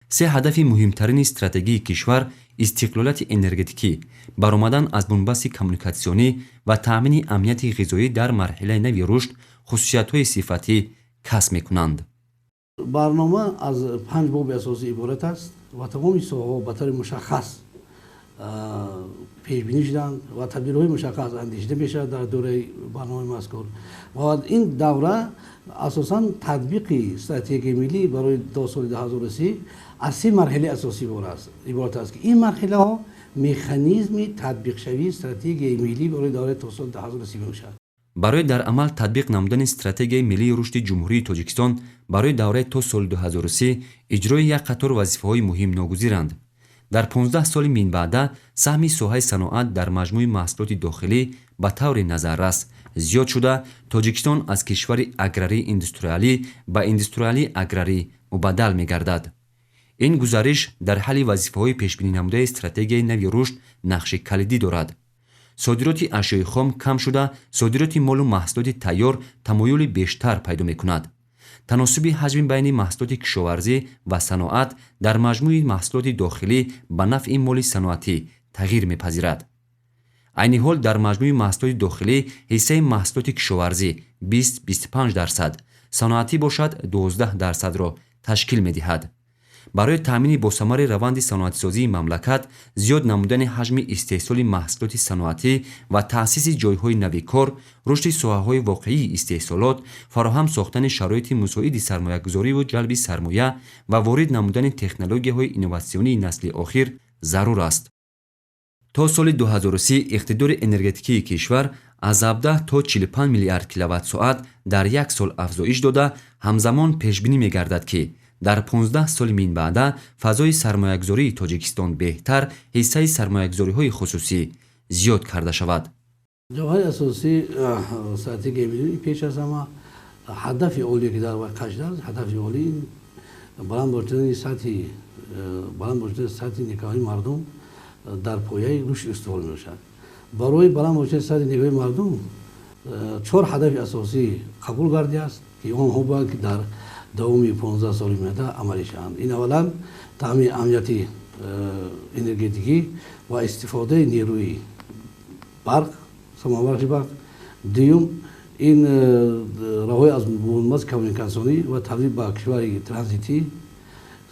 Се ҳадафи муҳимтарини стратегии кишвар: истиқлолияти энергетикӣ, баромадан аз бунбасти коммуникатсионӣ ва таъмини амнияти ғизоӣ дар марҳилаи нави рушд хусусиятҳои сифатӣ касб мекунанд. Барнома аз панҷ боби асосӣ иборат аст ва тамоми соҳаҳо ба таври мушаххас пешбинӣ шуданд ва тадбирҳои мушаххас андешида мешавад дар доираи барномаи мазкур. Ва ин давра асосан татбиқи стратегияи миллӣ барои до соли 2030 аз се марҳилаи асосӣ иборат аст, ки ин марҳилаҳо механизми татбиқшавии стратегияи миллӣ барои давраи то соли 2030 мебошад. Барои дар амал татбиқ намудани Стратегияи миллии рушди Ҷумҳурии Тоҷикистон барои давраи то соли 2030 иҷрои як қатор вазифаҳои муҳим ногузиранд. Дар 15 соли минбаъда саҳми соҳаи саноат дар маҷмӯи маҳсулоти дохилӣ ба таври назаррас зиёд шуда, Тоҷикистон аз кишвари аграрӣ индустриалӣ ба индустриалӣ аграрӣ мубаддал мегардад. Ин гузариш дар ҳалли вазифаҳои пешбининамудаи стратегияи нави рушд нақши калидӣ дорад. Содироти ашёи хом кам шуда, содироти молу маҳсулоти тайёр тамоюли бештар пайдо мекунад. Таносуби ҳаҷми байни маҳсулоти кишоварзӣ ва саноат дар маҷмӯи маҳсулоти дохилӣ ба нафъи моли саноатӣ тағйир мепазирад. Айни ҳол дар маҷмӯи маҳсулоти дохилӣ ҳиссаи маҳсулоти кишоварзӣ 20-25%, саноатӣ бошад 12 дарсадро ташкил медиҳад. Барои таъмини босамари раванди саноатисозии мамлакат, зиёд намудани ҳаҷми истеҳсоли маҳсулоти саноатӣ ва таъсиси ҷойҳои нави кор, рушди соҳаҳои воқеии истеҳсолот, фароҳам сохтани шароити мусоиди сармоягузориву ҷалби сармоя ва ворид намудани технологияҳои инноватсионии насли охир зарур аст. То соли 2030 иқтидори энергетикии кишвар аз 17 то 45 миллиард киловатт-соат дар як сол афзоиш дода, ҳамзамон пешбинӣ мегардад, ки дар 15 соли минбаъда фазои сармоягузории Тоҷикистон беҳтар, ҳиссаи сармоягузориҳои хусусӣ зиёд карда шавад. Ҷавҳари асосии стратегияи миллӣ, пеш аз ҳама, ҳадафи олие, ки дар вай қайд шудааст, ҳадафи олӣ баланд бурдани сатҳи некӯаҳволии мардум дар пояи рушди устувор мебошад. Барои баланд бурдани сатҳи некӯаҳволии мардум чор ҳадафи асосӣ қабул гардидааст, ки онҳо бояд ки дар давоми 15 соли оянда амалӣ шаванд. Ин аввалан таъмини амнияти энергетикӣ ва истифодаи нерӯи барқ, самарабахши барқ. Дуюм, ин роҳҳои аз бунбасти коммуникатсионӣ ва табдил ба кишвари транзитӣ.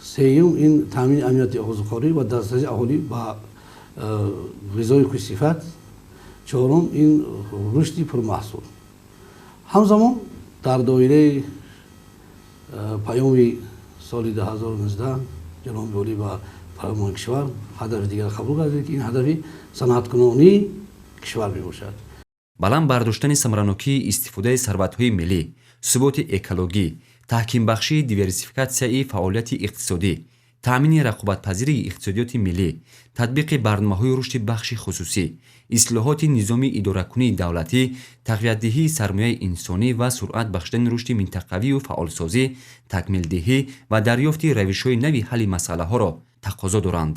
Сеюм, ин таъмини амнияти озуқаворӣ ва дастрасии аҳолӣ ба ғизои хушсифат. Чорум, ин рушди пурмаҳсул. Ҳамзамон дар доираи паёми соли 2019 ҷаноби олӣ ба парлумони кишвар ҳадафи дигар қабул кардед, ки ин ҳадафи саноаткунонии кишвар мебошад. Баланд бардоштани самаранокии истифодаи сарватҳои миллӣ, суботи экологӣ, таҳкимбахшии диверсификатсияи фаъолияти иқтисодӣ, таъмини рақобатпазирии иқтисодиёти миллӣ, татбиқи барномаҳои рушди бахши хусусӣ, ислоҳоти низоми идоракунии давлатӣ, тақвиятдиҳии сармояи инсонӣ ва суръат бахшидани рушди минтақавию фаъолсозӣ, такмилдиҳӣ ва дарёфти равишҳои нави ҳалли масъалаҳоро тақозо доранд.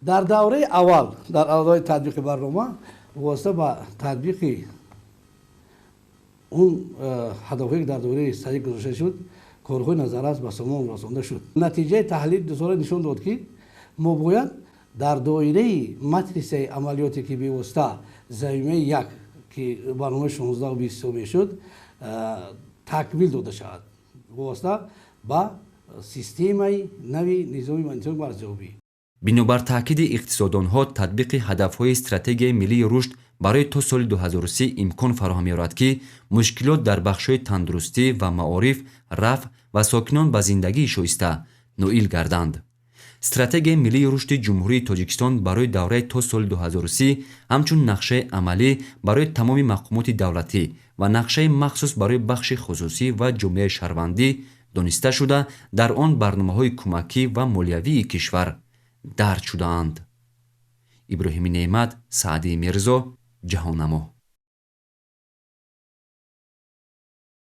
Дар давраи аввал, дар давраи татбиқи барнома, восита ба татбиқи он ҳадафҳое, ки дар доираи стратегия гузошта шуд, корҳои назаррас ба сомон расонда шуд. Натиҷаи таҳлили дусола нишон дод, ки мо бояд дар доираи матрисаи амалиёте, ки бевосита замимаи як, ки барномаи 16-20 ҳисоб мешуд, такмил дода шавад восита ба системаи нави низоми мониторинг арзёбӣ. Бинобар таъкиди иқтисоддонҳо, татбиқи ҳадафҳои Стратегияи миллии рушд барои то соли 2030 имкон фароҳам меорад, ки мушкилот дар бахшҳои тандурустӣ ва маориф рафъ ва сокинон ба зиндагии шоиста ноил гарданд. Стратегияи миллии рушди Ҷумҳурии Тоҷикистон барои давраи то соли 2030 ҳамчун нақшаи амалӣ барои тамоми мақомоти давлатӣ ва нақшаи махсус барои бахши хусусӣ ва ҷомеаи шаҳрвандӣ дониста шуда, дар он барномаҳои кӯмакӣ ва молиявии кишвар дарҷ шудаанд. Иброҳими Неъмат, Саъдии Мирзо, Ҷаҳоннамо.